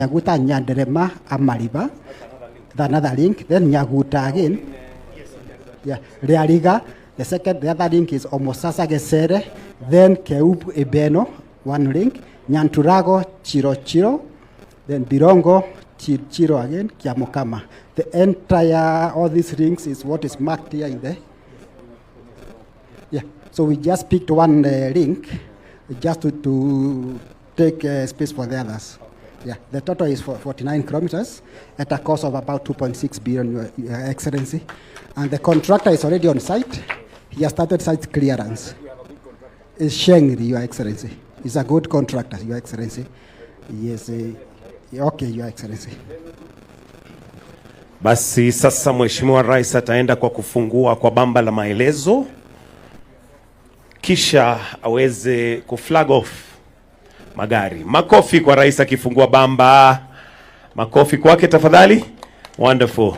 Nyaguta, Nyanderema, Amariba. The another link. Then Nyaguta again. Yeah, Riariga. The other link is Omosasa Gesere. Then Keub Ebeno, one link. Nyanturago, Chiro Chiro. Then Birongo, Chiro again, Kiamokama. The entire, all these rings is what is marked here in the. Yeah, so we just picked one link just to take space for the others. Yeah, the total is for 49 kilometers at a cost of about 2.6 billion, Your Excellency. And the contractor is already on site. He has started site clearance. It's Shengri, Your Excellency. He's a good contractor, Your Excellency. Yes, okay, Your Excellency. Basi sasa Mheshimiwa Rais ataenda kwa kufungua kwa bamba la maelezo kisha aweze kuflag off magari. Makofi kwa rais akifungua bamba. Makofi kwake tafadhali. Wonderful.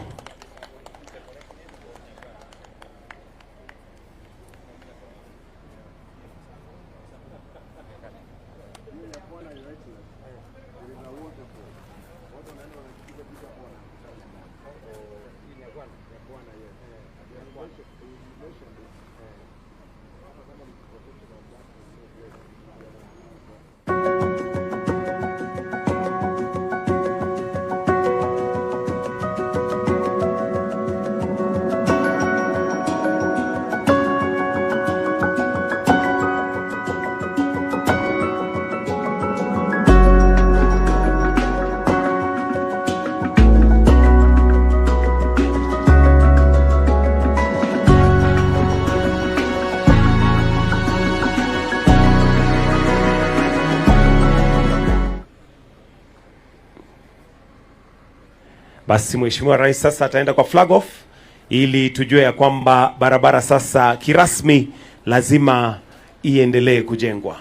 Basi Mheshimiwa Rais sasa ataenda kwa flag off ili tujue ya kwamba barabara sasa kirasmi lazima iendelee kujengwa.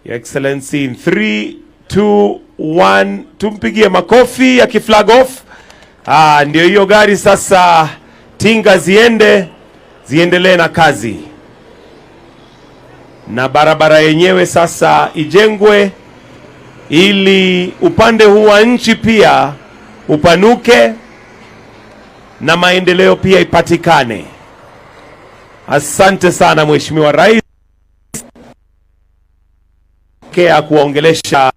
Your Excellency, in 3, 2, 1, tumpigie makofi ya kiflag off. Ah, ndio hiyo gari sasa, tinga ziende ziendelee na kazi, na barabara yenyewe sasa ijengwe ili upande huu wa nchi pia upanuke na maendeleo pia ipatikane. Asante sana Mheshimiwa Rais kea kuongelesha.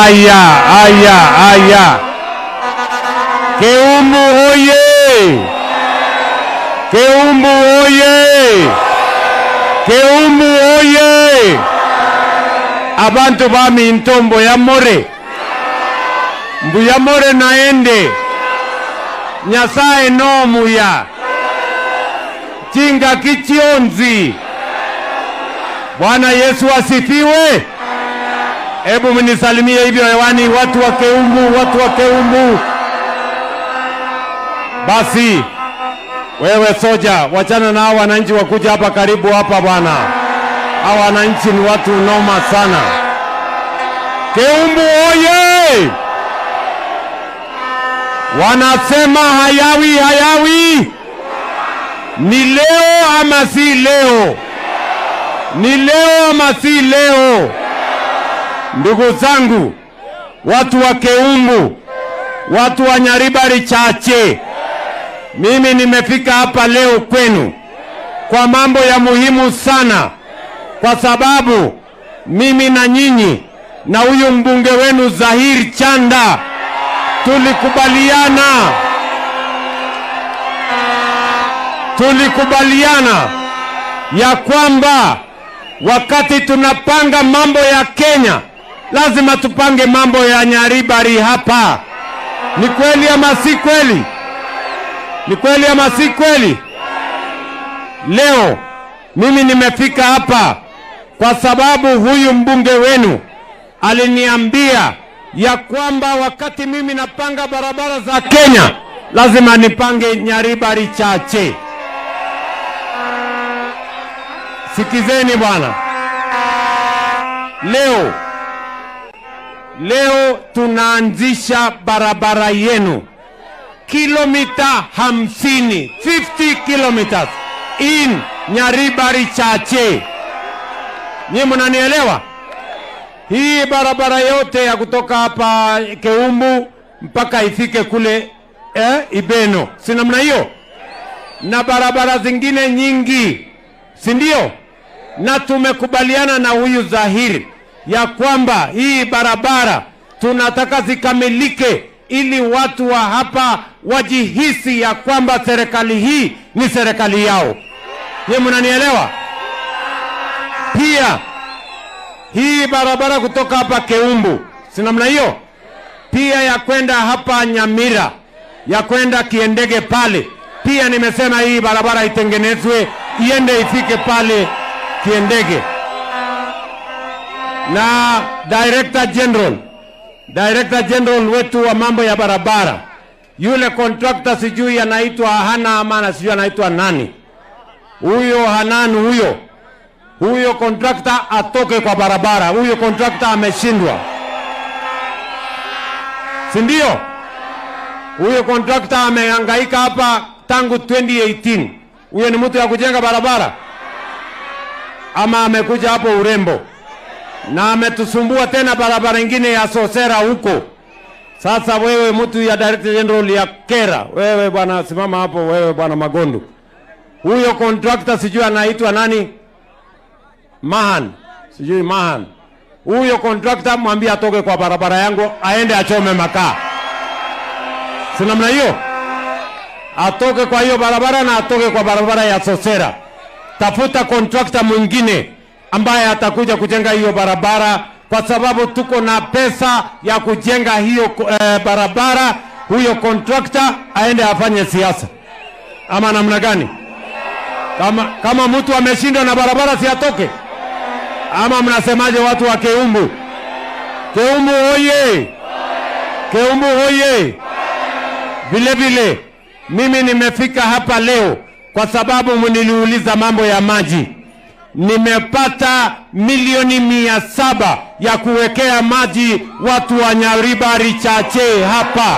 Aya, aya, aya. Keumbu oye! Keumbu oye! Keumbu oye! Abantu baminto, mbuyamore, mbuyamore naende. Nyasaye nomuya chinga kichionzi. Bwana Yesu asifiwe. Hebu mnisalimie hivyo hewani, watu wa Keumbu, watu wa Keumbu. Basi wewe soja, wachana na hao wananchi wakuja hapa karibu hapa bwana. Hao wananchi ni watu noma sana. Keumbu oye! Wanasema hayawi hayawi. Ni leo ama si leo? Ni leo ama si leo? Ndugu zangu, watu wa Keumbu, watu wa Nyaribari Chache, mimi nimefika hapa leo kwenu kwa mambo ya muhimu sana, kwa sababu mimi na nyinyi na huyu mbunge wenu Zahir Chanda tulikubaliana ya kwamba wakati tunapanga mambo ya Kenya lazima tupange mambo ya Nyaribari hapa. Ni kweli ama si kweli? Ni kweli ama si kweli? Leo mimi nimefika hapa kwa sababu huyu mbunge wenu aliniambia ya kwamba wakati mimi napanga barabara za Kenya lazima nipange Nyaribari Chache. Sikizeni bwana, leo tunaanzisha barabara yenu kilomita 50, 50 kilometers in Nyaribari Chache. Nyinyi mnanielewa? Hii barabara yote ya kutoka hapa Keumbu mpaka ifike kule Ibeno, si namna hiyo? Na barabara zingine nyingi, si ndio? Na tumekubaliana na huyu Zahiri ya kwamba hii barabara tunataka zikamilike ili watu wa hapa wajihisi ya kwamba serikali hii ni serikali yao. Nyinyi mnanielewa? Pia hii barabara kutoka hapa Keumbu, si namna hiyo? Pia ya kwenda hapa Nyamira, ya kwenda Kiendege pale, pia nimesema hii barabara itengenezwe iende ifike pale Kiendege. Na Director General wetu wa mambo ya barabara, yule contractor sijui anaitwa Hana ama sijui anaitwa nani, huyo Hanan, huyo contractor atoke kwa barabara. Huyo contractor ameshindwa, si ndio? Huyo contractor amehangaika hapa tangu 2018. Huyo ni mtu ya kujenga barabara ama amekuja hapo urembo? Na ametusumbua tena barabara ingine ya Sosera huko. Sasa wewe mtu ya Director General ya Kera, wewe bwana, simama hapo wewe bwana Magondu. Huyo contractor sijui anaitwa nani? Mahan, sijui Mahan. Huyo contractor mwambie atoke kwa barabara yangu aende achome makaa. Si namna hiyo? Atoke kwa hiyo barabara na atoke kwa barabara ya Sosera. Tafuta contractor mwingine ambaye atakuja kujenga hiyo barabara, kwa sababu tuko na pesa ya kujenga hiyo barabara. Huyo contractor aende afanye siasa ama namna gani? Kama mtu ameshindwa na barabara, si atoke? Ama mnasemaje watu wa Keumbu? Keumbu oye! Keumbu oye! Vile vile mimi nimefika hapa leo kwa sababu mniliuliza mambo ya maji. Nimepata milioni 700 ya kuwekea maji watu wa Nyaribari Chache hapa,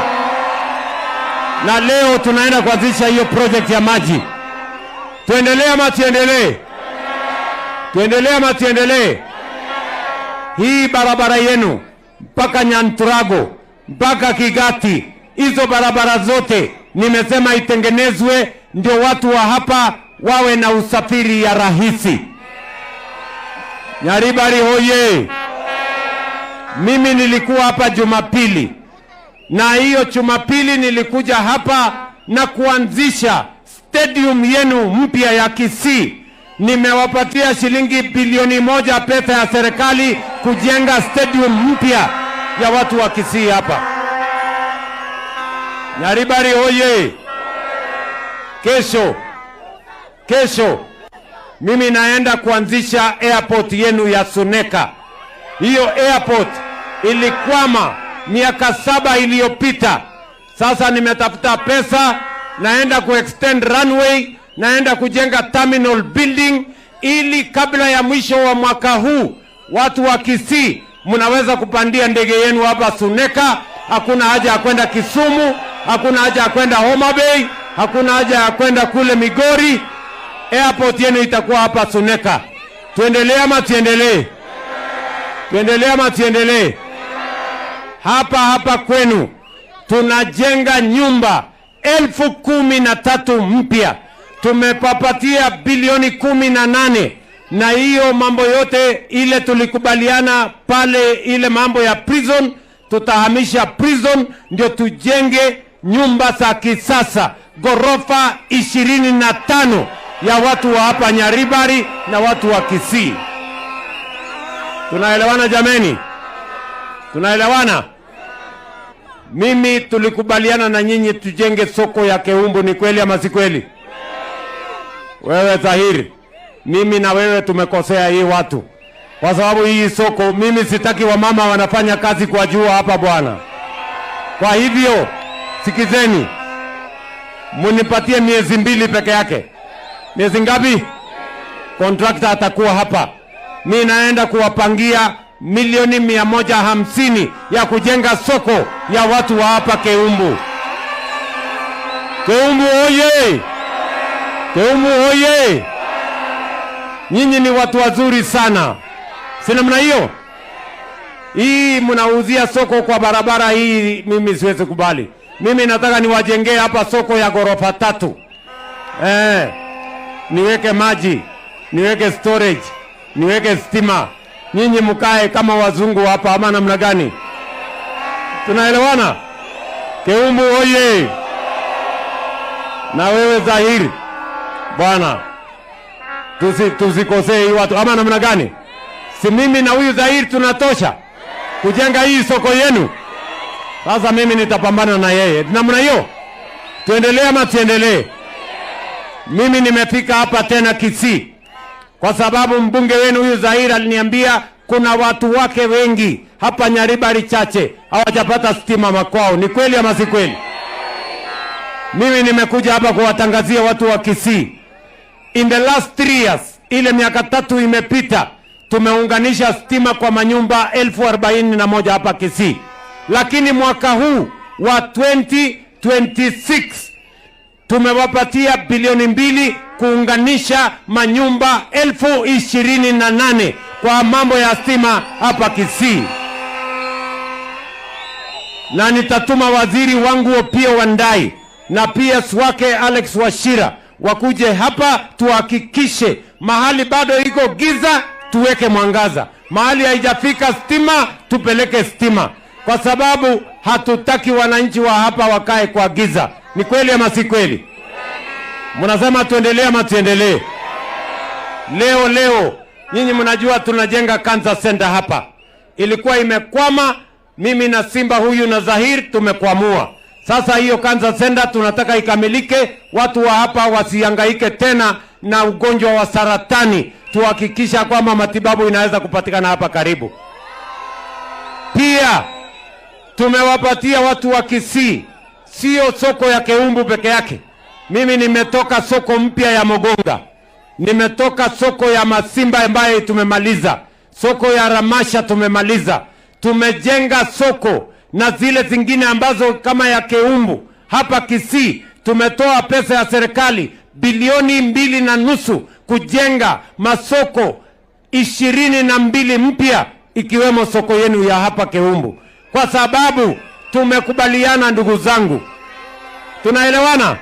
na leo tunaenda kuanzisha hiyo project ya maji. Tuendelee ama tuendelee? Tuendelee ama tuendelee? Hii barabara yenu mpaka Nyanturago mpaka Kigati, hizo barabara zote nimesema itengenezwe, ndio watu wa hapa wawe na usafiri ya rahisi. Nyaribari hoye! Mimi nilikuwa hapa Jumapili, na hiyo Jumapili nilikuja hapa na kuanzisha stadium yenu mpya ya Kisii. Nimewapatia shilingi bilioni 1 pesa ya serikali kujenga stadium mpya ya watu wa Kisii hapa. Nyaribari oye! Kesho, kesho mimi naenda kuanzisha airport yenu ya Suneka. Hiyo airport ilikwama miaka 7 iliyopita. Sasa nimetafuta pesa, naenda kuextend runway, naenda kujenga terminal building ili kabla ya mwisho wa mwaka huu watu wa Kisii mnaweza kupandia ndege yenu hapa Suneka. Hakuna haja ya kwenda Kisumu, hakuna haja ya kwenda Homa Bay, hakuna haja ya kwenda kule Migori. Airport yenu itakuwa hapa Suneka. Tuendelee ama tuendelee? Tuendelee ama tuendelee? Hapa hapa kwenu tunajenga nyumba 13,000 mpya, tumepapatia bilioni 18, na hiyo mambo yote ile tulikubaliana pale, ile mambo ya prison, tutahamisha prison ndio tujenge nyumba za kisasa ghorofa 25 ya watu wa hapa Nyaribari na watu wa Kisii. Tunaelewana jameni? Tunaelewana? Mimi tulikubaliana na nyinyi tujenge soko ya Keumbu, ni kweli ama si kweli? Wewe Zahiri, mimi na wewe tumekosea hii watu, kwa sababu hii soko, mimi sitaki wamama wanafanya kazi kwa jua hapa bwana. Kwa hivyo sikizeni, munipatie miezi 2 peke yake. Miezi ngapi? Contractor atakuwa hapa. Mi naenda kuwapangia milioni 150 ya kujenga soko ya watu wa hapa Keumbu. Keumbu oye! Keumbu oye! Nyinyi ni watu wazuri sana, si namna hiyo? Hii mnauzia soko kwa barabara hii, mimi siwezi kubali. Mimi nataka niwajengee hapa soko ya ghorofa 3. Niweke maji, niweke storage, niweke stima. Nyinyi mkae kama wazungu hapa ama namna gani? Tunaelewana? Keumbu oye! Na wewe Zahiri bwana, tusikosee hii watu ama namna gani? Si mimi na huyu Zahiri tunatosha kujenga hii soko yenu? Sasa mimi nitapambana na yeye namna hiyo. Tuendelee ama tuendelee? Mimi nimefika hapa tena Kisii kwa sababu mbunge wenu huyu Zahiri aliniambia kuna watu wake wengi hapa Nyaribari chache hawajapata stima makwao. Ni kweli ama si kweli? Mimi nimekuja hapa kuwatangazia watu wa Kisii, in the last 3 years, ile miaka 3 imepita, tumeunganisha stima kwa manyumba 41,000 hapa Kisii, lakini mwaka huu wa 2026 tumewapatia bilioni 2 kuunganisha manyumba 28,000 kwa mambo ya stima hapa Kisii, na nitatuma waziri wangu Opiyo Wandayi na PS wake Alex Wachira wakuje hapa tuhakikishe mahali bado iko giza tuweke mwangaza, mahali haijafika stima tupeleke stima, kwa sababu hatutaki wananchi wa hapa wakae kwa giza. Ni kweli ama si kweli? Mnasema tuendelee ama tuendelee? Leo leo nyinyi mnajua tunajenga cancer center hapa, ilikuwa imekwama. Mimi na Simba huyu na Zahir tumekwamua. Sasa hiyo cancer center tunataka ikamilike, watu wa hapa wasihangaike tena na ugonjwa wa saratani, tuhakikisha kwamba matibabu inaweza kupatikana hapa karibu. Pia tumewapatia watu wa Kisii, sio soko ya Keumbu peke yake. Mimi nimetoka soko mpya ya Mogonga, nimetoka soko ya Masimba ambayo tumemaliza, soko ya Ramasha tumemaliza, tumejenga soko na zile zingine ambazo kama ya Keumbu hapa Kisii tumetoa pesa ya serikali bilioni 2.5 kujenga masoko 22 mpya ikiwemo soko yenu ya hapa Keumbu, kwa sababu tumekubaliana, ndugu zangu, tunaelewana?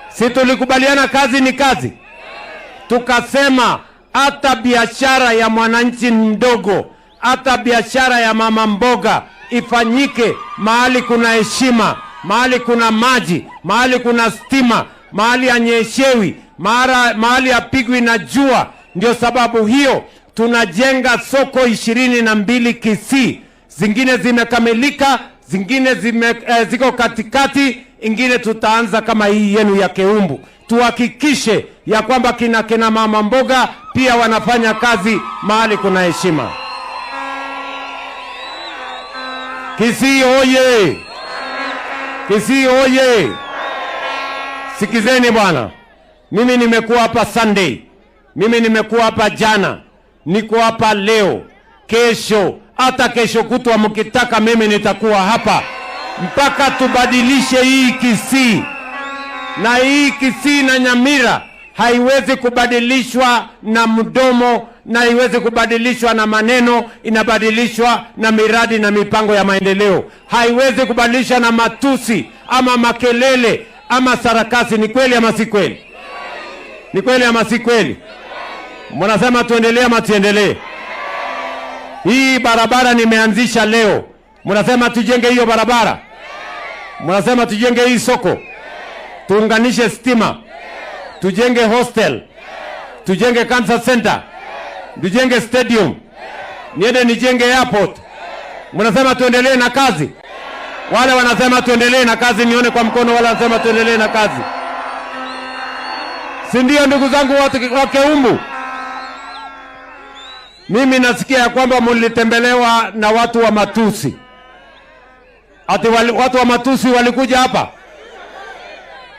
Si tulikubaliana kazi ni kazi? Tukasema hata biashara ya mwananchi mdogo Hata biashara ya mama mboga ifanyike mahali kuna heshima, mahali kuna maji, mahali kuna stima, mahali hanyeshewi, mahali hapigwi na jua. Ndio sababu hiyo tunajenga soko 22 Kisii, zingine zimekamilika, zingine ziko katikati, ingine tutaanza kama hii yenu ya Keumbu. Tuhakikishe ya kwamba kina mama mboga pia wanafanya kazi mahali kuna heshima. Kisii oye! Kisii oye! Sikizeni bwana, mimi nimekuwa hapa Sunday, mimi nimekuwa hapa jana, niko hapa leo, kesho, hata kesho kutwa mkitaka mimi nitakuwa hapa mpaka tubadilishe hii Kisii. Na hii Kisii na Nyamira haiwezi kubadilishwa na mdomo na haiwezi kubadilishwa na maneno, inabadilishwa na miradi na mipango ya maendeleo. Haiwezi kubadilishwa na matusi ama makelele ama sarakasi. Ni kweli ama si kweli? Ni kweli ama si kweli? Mnasema tuendelee ama tuendelee? Hii barabara nimeanzisha leo, mnasema tujenge hiyo barabara? Mnasema tujenge hii soko, tuunganishe stima, tujenge hostel, tujenge cancer center, tujenge stadium, niende nijenge airport. Mnasema tuendelee na kazi? Wale wanasema tuendelee na kazi, nione kwa mkono. Wale wanasema tuendelee na kazi, si ndio? Ndugu zangu wa Keumbu, mimi nasikia ya kwamba mlitembelewa na watu wa matusi. Ati watu wa matusi walikuja hapa,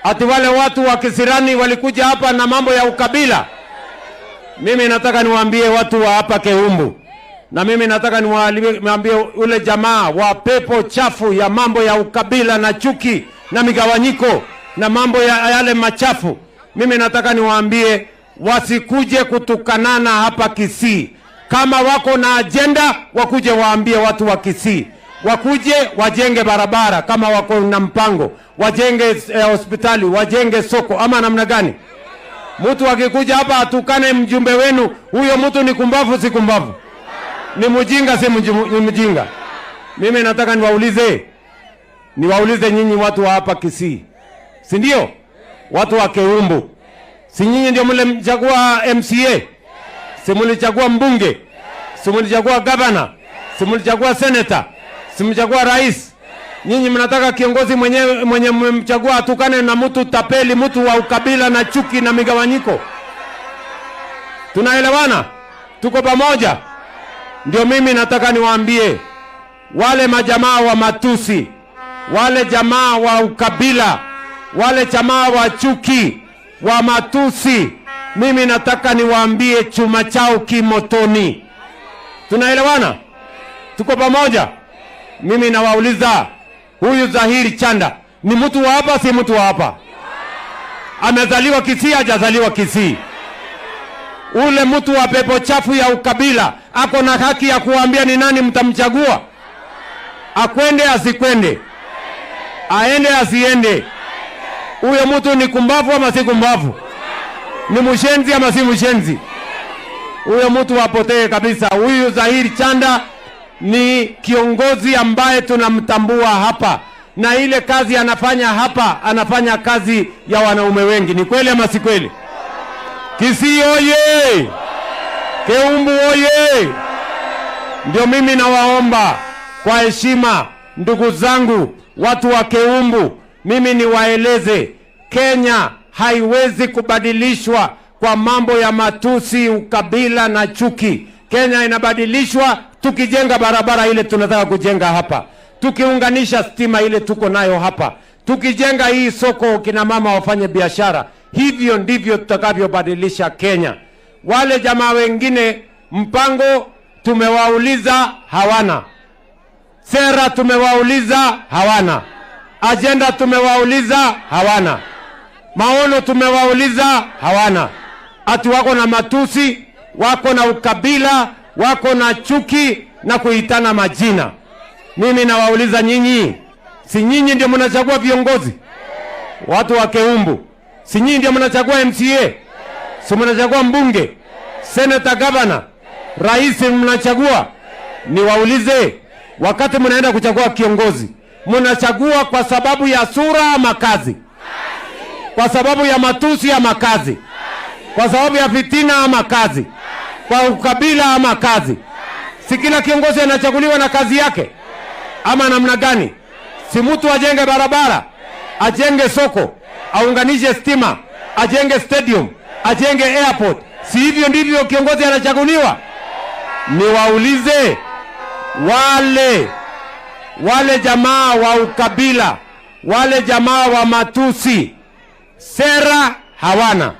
ati wale watu wa Kisirani walikuja hapa na mambo ya ukabila. Mimi nataka niwaambie watu wa hapa Keumbu, na mimi nataka niwaambie ule jamaa wa pepo chafu ya mambo ya ukabila na chuki na migawanyiko na mambo ya yale machafu, mimi nataka niwaambie wasikuje kutukanana hapa Kisii. Kama wako na ajenda, wakuje waambie watu wa Kisii, wakuje wajenge barabara kama wako na mpango, wajenge hospitali, wajenge soko ama namna gani? Mtu akikuja hapa atukane mjumbe wenu, huyo mtu ni kumbavu, si kumbavu? Ni mjinga, si mjinga? Mimi nataka niwaulize nyinyi watu wa hapa Kisii, si ndio? Watu wa Keumbu, si nyinyi ndio mlimchagua MCA? Si mlichagua mbunge? Si mlichagua gavana? Si mlichagua senator? Si mlichagua rais? Nyinyi mnataka kiongozi mwenye mmemchagua atukane na mtu tapeli, mtu wa ukabila na chuki na migawanyiko? Tunaelewana? Tuko pamoja? Ndio mimi nataka niwaambie wale majamaa wa matusi, wale jamaa wa ukabila, wale jamaa wa chuki, wa matusi, mimi nataka niwaambie chuma chao kimotoni. Tunaelewana? Tuko pamoja? Mimi nawauliza, huyu Zahiri Chanda ni mtu wa hapa, si mtu wa hapa? Amezaliwa Kisii, hajazaliwa Kisii? Ule mtu wa pepo chafu ya ukabila ako na haki ya kuambia ni nani mtamchagua? Akwende asikwende, aende asiende? Huyo mtu ni kumbavu ama si kumbavu? Ni mshenzi ama si mshenzi? Huyo mtu apotee kabisa. Huyu Zahiri Chanda ni kiongozi ambaye tunamtambua hapa, na ile kazi anafanya hapa, anafanya kazi ya wanaume wengi. Ni kweli ama si kweli? Kisii oye! Keumbu oye! Ndio mimi nawaomba kwa heshima, ndugu zangu watu wa Keumbu, mimi niwaeleze, Kenya haiwezi kubadilishwa kwa mambo ya matusi, ukabila na chuki. Kenya inabadilishwa tukijenga barabara ile tunataka kujenga hapa, tukiunganisha stima ile tuko nayo hapa, tukijenga hii soko, kina mama wafanye biashara. Hivyo ndivyo tutakavyobadilisha Kenya. Wale jamaa wengine mpango tumewauliza hawana, sera tumewauliza hawana, ajenda tumewauliza hawana, maono tumewauliza hawana. Ati wako na matusi, wako na ukabila, wako na chuki na kuitana majina. Mimi nawauliza nyinyi, si nyinyi ndio mnachagua viongozi? Watu wa Keumbu, si nyinyi ndio mnachagua MCA? Si mnachagua mbunge, senator, governor, rais mnachagua? Niwaulize, wakati mnaenda kuchagua kiongozi, mnachagua kwa sababu ya sura ama kazi? Kwa sababu ya matusi ama kazi? Kwa sababu ya fitina ama kazi? Kwa ukabila ama kazi? Si kila kiongozi anachaguliwa na kazi yake ama namna gani? Si mtu ajenge barabara, ajenge soko, aunganishe stima, ajenge stadium, ajenge airport. Si hivyo ndivyo kiongozi anachaguliwa? Niwaulize wale jamaa wa ukabila, wale jamaa wa matusi, sera hawana,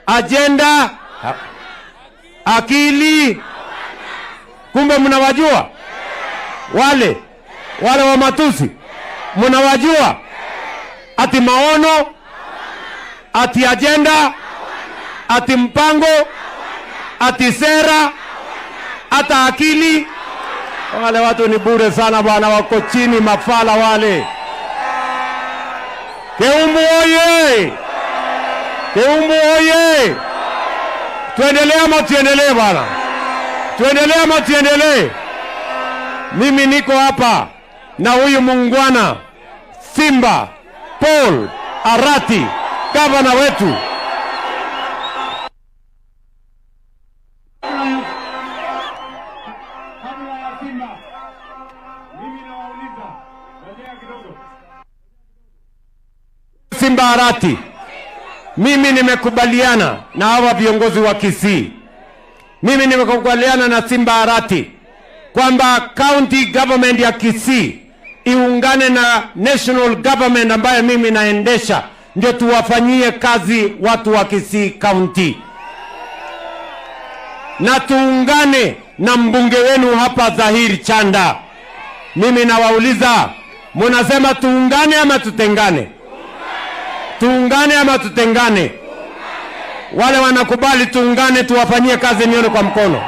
ajenda akili, kumbe mnawajua wale wa matusi, mnawajua ati maono, ati ajenda, ati mpango, ati sera, hata akili. Wale watu ni bure sana bwana, wako chini mafala wale. Keumbu oye! Keumbu oye! Tuendelee ama tuendelee bwana? Tuendelee ama tuendelee? Mimi niko hapa na huyu muungwana Simba Paul Arati, gavana wetu. Kabla ya Simba, mimi nawauliza, ngojea kidogo. Simba Arati, mimi nimekubaliana na hawa viongozi wa Kisii, mimi nimekubaliana na Simba Arati kwamba county government ya Kisii iungane na national government ambayo mimi naendesha, ndio tuwafanyie kazi watu wa Kisii County, na tuungane na mbunge wenu hapa Zahir Chanda. Mimi nawauliza, munasema tuungane ama tutengane? Tuungane ama tutengane? Wale wanakubali tuungane, tuwafanyie kazi, nione kwa mkono.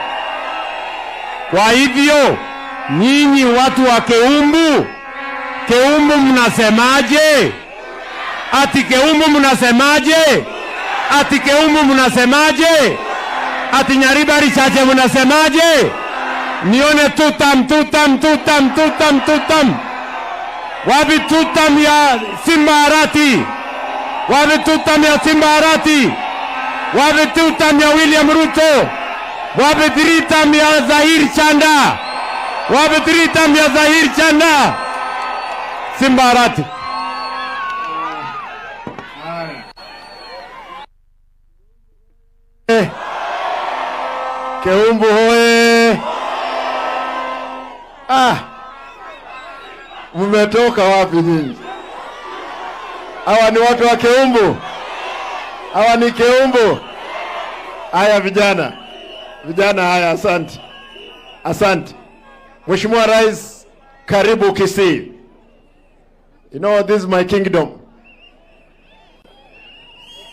Kwa hivyo nyinyi watu wa Keumbu, Keumbu mnasemaje? Ati Keumbu mnasemaje? Ati Keumbu mnasemaje? Ati Nyaribari Chache mnasemaje? Nione tutam, tutam, tutam, tutam, tutam. Wapi tutam ya Simba Arati? Wapi tutam ya Simba Arati? Wapi tutam ya William Ruto? Wapi tritam ya Zahir Chanda? Wapi tritam ya Zahir Chanda? Simba Arati. Keumbu hoye! Ah, mmetoka wapi nyinyi? Hawa ni watu wa Keumbu, hawa ni Keumbu. Haya vijana, vijana, haya, asante, asante. Mheshimiwa Rais, karibu Kisii. You know, this is my kingdom.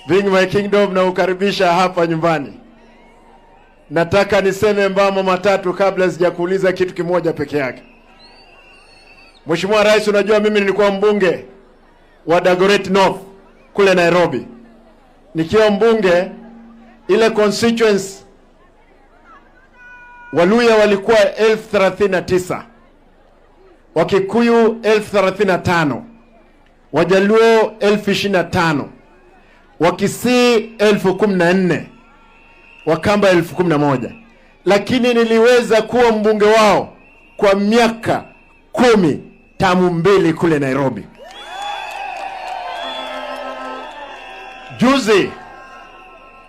Being my kingdom, naukaribisha hapa nyumbani. Nataka niseme mambo matatu kabla sijakuuliza kitu kimoja peke yake. Mheshimiwa Rais, unajua mimi nilikuwa mbunge wa Dagoretti North kule Nairobi. Nikiwa mbunge ile constituency, Waluya walikuwa 39,000, Wakikuyu 35,000, Wajaluo 25,000, Wakisii 14,000, Wakamba 11,000. Lakini niliweza kuwa mbunge wao kwa miaka 10 tamu 2 kule Nairobi. Juzi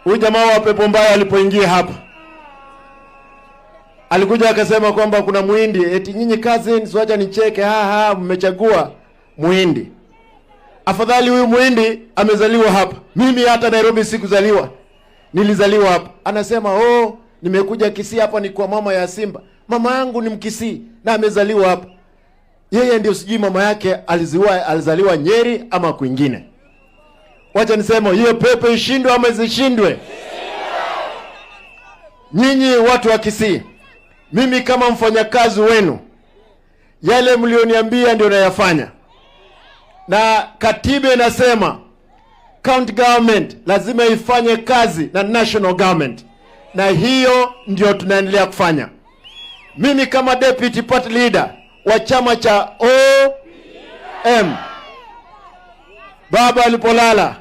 huyu jamaa wa pepo mbaya alipoingia hapa, alikuja akasema kwamba kuna muhindi, eti nyinyi cousins, wacha nicheke, ha ha, mmechagua muhindi. Afadhali huyu muhindi amezaliwa hapa, mimi hata Nairobi sikuzaliwa, nilizaliwa hapa. Anasema oh, nimekuja Kisii hapa ni kwa mama ya Simba. Mama yangu ni Mkisii na amezaliwa hapa. Yeye ndio sijui mama yake alizaliwa Nyeri ama kwingine. Wacha niseme hiyo pepo ishindwe ama isishindwe. Nyinyi watu wa Kisii, mimi kama mfanyakazi wenu, yale mlioniambia ndio nayafanya. Na katiba inasema county government lazima ifanye kazi na national government, na hiyo ndio tunaendelea kufanya. Mimi kama deputy party leader wa chama cha OM, baba alipolala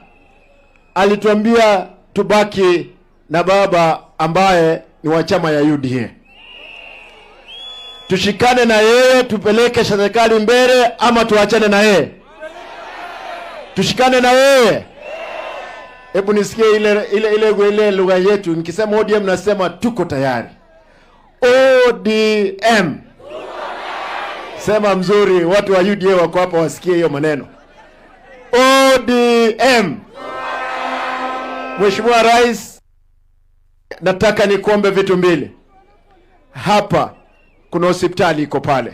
alituambia tubaki na baba ambaye ni wa chama ya UDA, tushikane na yeye tupeleke serikali mbele, ama tuachane na yeye? Tushikane na yeye. Hebu nisikie ile lugha yetu. Nikisema ODM nasema tuko tayari. ODM, sema mzuri, watu wa UDA wako hapa wasikie hiyo maneno. ODM. Mheshimiwa Rais, nataka nikuombe vitu mbili. Hapa kuna hospitali iko pale.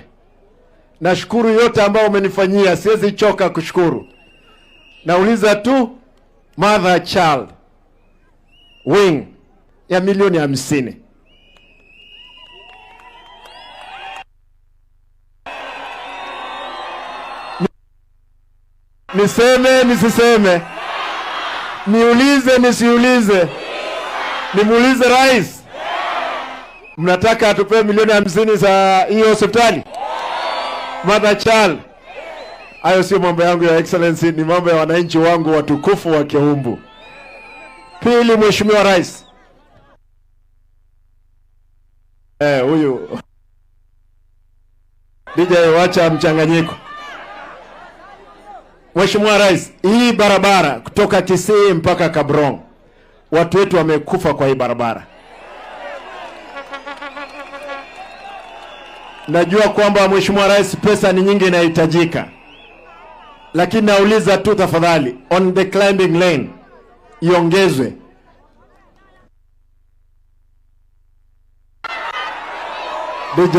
Nashukuru yote ambayo umenifanyia, siwezi choka kushukuru. Nauliza tu mother child wing ya milioni 50. Niseme nisiseme? Niulize nisiulize? Nimuulize rais? Mnataka atupee milioni 50 za hiyo hospitali mother child? Hayo sio mambo yangu ya Excellency, ni mambo ya wananchi wangu watukufu wa Keumbu. Pili, Mheshimiwa Rais, huyu DJ, wacha mchanganyiko. Mheshimiwa Rais, hii barabara kutoka Kisii mpaka Kabrong, watu wetu wamekufa kwa hii barabara. Najua kwamba Mheshimiwa Rais, pesa ni nyingi inahitajika, lakini nauliza tu tafadhali, on the climbing lane iongezwe. DJ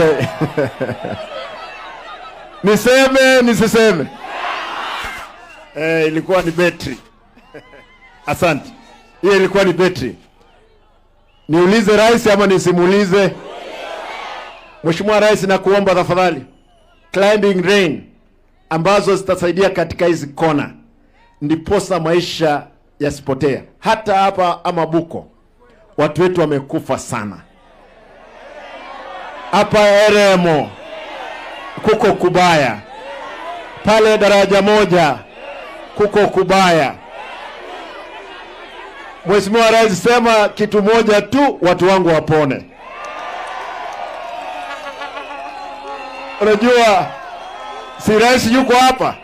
niseme nisiseme? Ilikuwa ni betri. Asante. Hiyo ilikuwa ni betri. Niulize rais ama nisimuulize? Mheshimiwa Rais, nakuomba tafadhali, climbing lane ambazo zitasaidia katika hizi kona, ndiposa maisha yasipotea. Hata hapa Amabuko watu wetu wamekufa sana. Hapa Eremo kuko kubaya, pale daraja moja kuko kubaya. Mheshimiwa Rais, sema kitu moja tu, watu wangu wapone. Unajua si rais yuko hapa,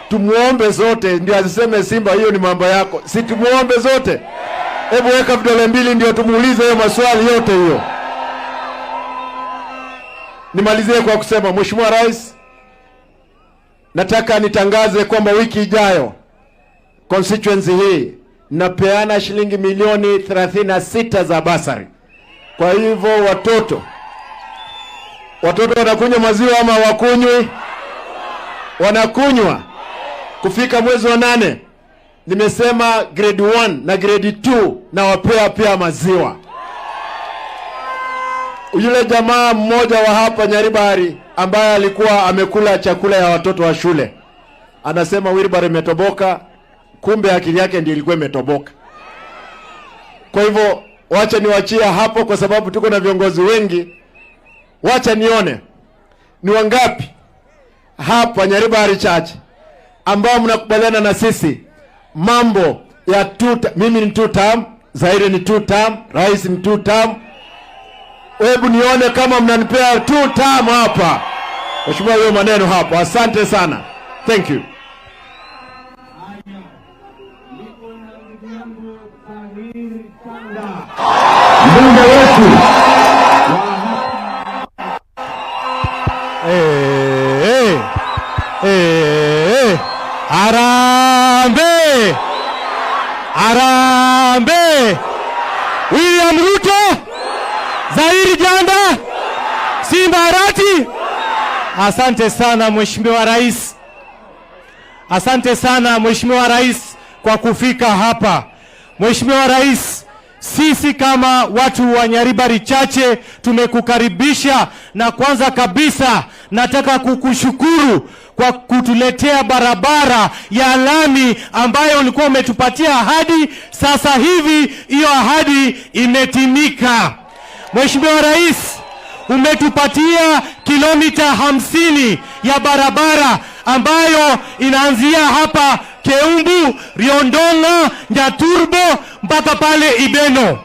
tumuombe zote ndio asiseme Simba hiyo ni mambo yako. Si tumuombe zote? Hebu weka vidole mbili ndio tumuulize hiyo maswali yote hiyo. Nimalizie kwa kusema Mheshimiwa Rais, nataka nitangaze kwamba wiki ijayo constituency hii napeana shilingi milioni 36 za basari. Kwa hivyo watoto wanakunywa maziwa ama wakunywi? Wanakunywa. Kufika mwezi wa 8 nimesema grade 1 na grade 2 na wapea pia maziwa. Yule jamaa mmoja wa hapa Nyaribari ambaye alikuwa amekula chakula ya watoto wa shule anasema wheelbarrow imetoboka, kumbe akili yake ndiyo ilikuwa imetoboka. Kwa hivyo wacha niwachie hapo, kwa sababu tuko na viongozi wengi. Wacha nione ni wangapi hapa Nyaribari Church ambao mnakubaliana na sisi mambo ya two, mimi ni two term, Zaire ni two term, rais ni two term. Hebu nione kama mnanipea two term hapa. Mheshimiwa, hiyo maneno hapo. Asante sana. Thank you. Mbunge wetu. Harambee! Harambee! William Ruto, Zairi Janda, Simba Arati. Asante sana Mheshimiwa Rais. Asante sana Mheshimiwa Rais kwa kufika hapa. Mheshimiwa Rais, sisi kama watu wa Nyaribari Chache tumekukaribisha, na kwanza kabisa nataka kukushukuru kwa kutuletea barabara ya lami ambayo ulikuwa umetupatia ahadi. Sasa hivi hiyo ahadi imetimika. Mheshimiwa Rais, Umetupatia kilomita 50 ya barabara ambayo inaanzia hapa Keumbu, Riondong'a, Nyaturbo mpaka pale Ibeno.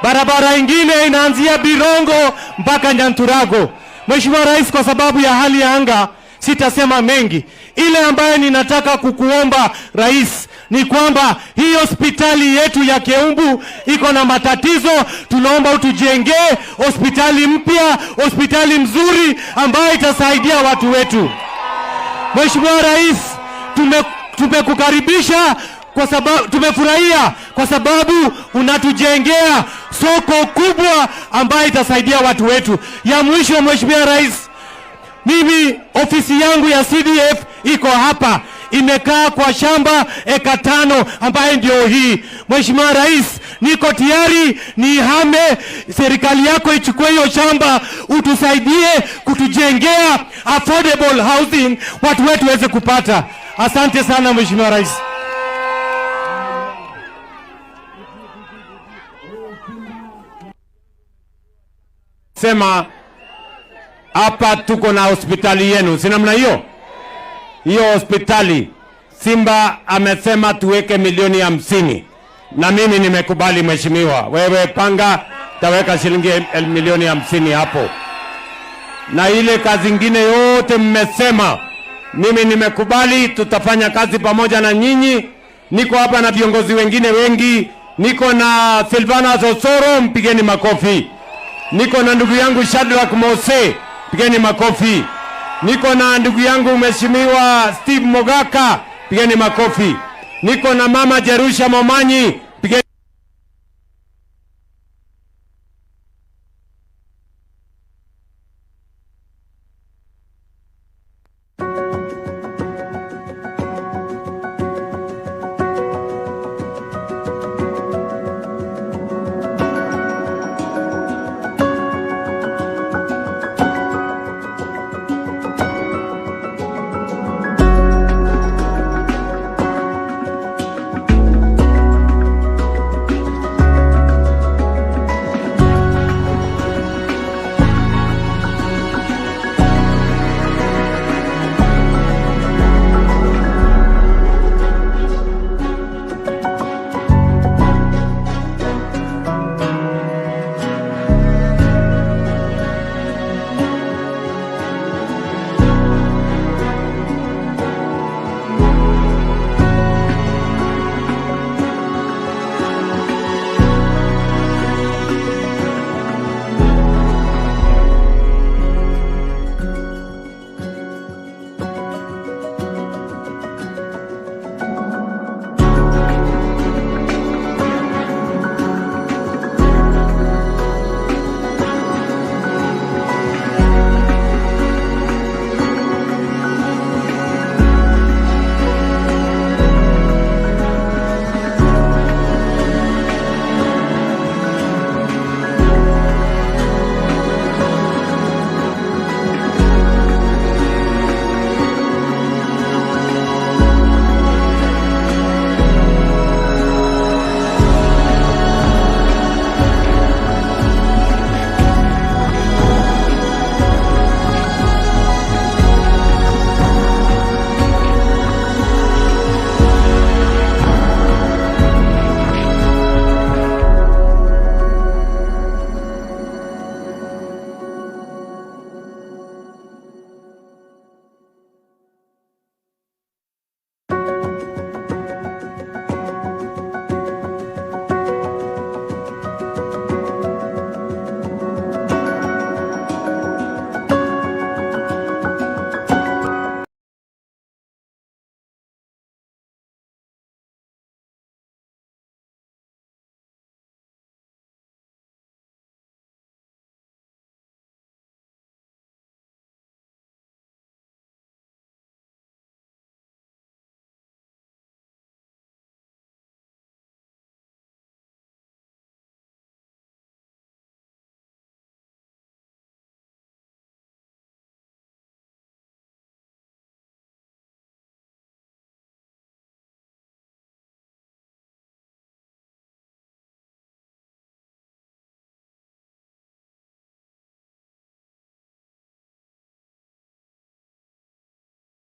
Barabara ingine inaanzia Birongo mpaka Nyanturago. Mheshimiwa Rais, kwa sababu ya hali ya anga sitasema mengi. Ile ambayo ninataka kukuomba, Rais, ni kwamba hii hospitali yetu ya Keumbu iko na matatizo. Tunaomba utujengee hospitali mpya, hospitali mzuri ambayo itasaidia watu wetu. Mheshimiwa Rais, tumekukaribisha kwa sababu tumefurahia kwa sababu unatujengea soko kubwa ambayo itasaidia watu wetu. Ya mwisho, Mheshimiwa Rais, mimi ofisi yangu ya CDF iko hapa, imekaa kwa shamba eka 5 ambaye ndio hii. Mheshimiwa Rais, niko tayari nihame, serikali yako ichukue hiyo shamba, utusaidie kutujengea affordable housing, watu wetu waweze kupata. Asante sana, Mheshimiwa Rais. Sema hapa tuko na hospitali yenu, si namna hiyo? Hiyo hospitali Simba amesema tuweke milioni 50 na mimi nimekubali mheshimiwa. Wewe panga, taweka shilingi milioni 50 hapo, na ile kazi ingine yote mmesema, mimi nimekubali, tutafanya kazi pamoja na nyinyi. Niko hapa na viongozi wengine wengi, niko na Silvana Sosoro, mpigeni makofi. Niko na ndugu yangu Shadrack Mose, pigeni makofi. Niko na ndugu yangu Mheshimiwa Steve Mogaka, pigeni makofi. Niko na mama Jerusha Momanyi,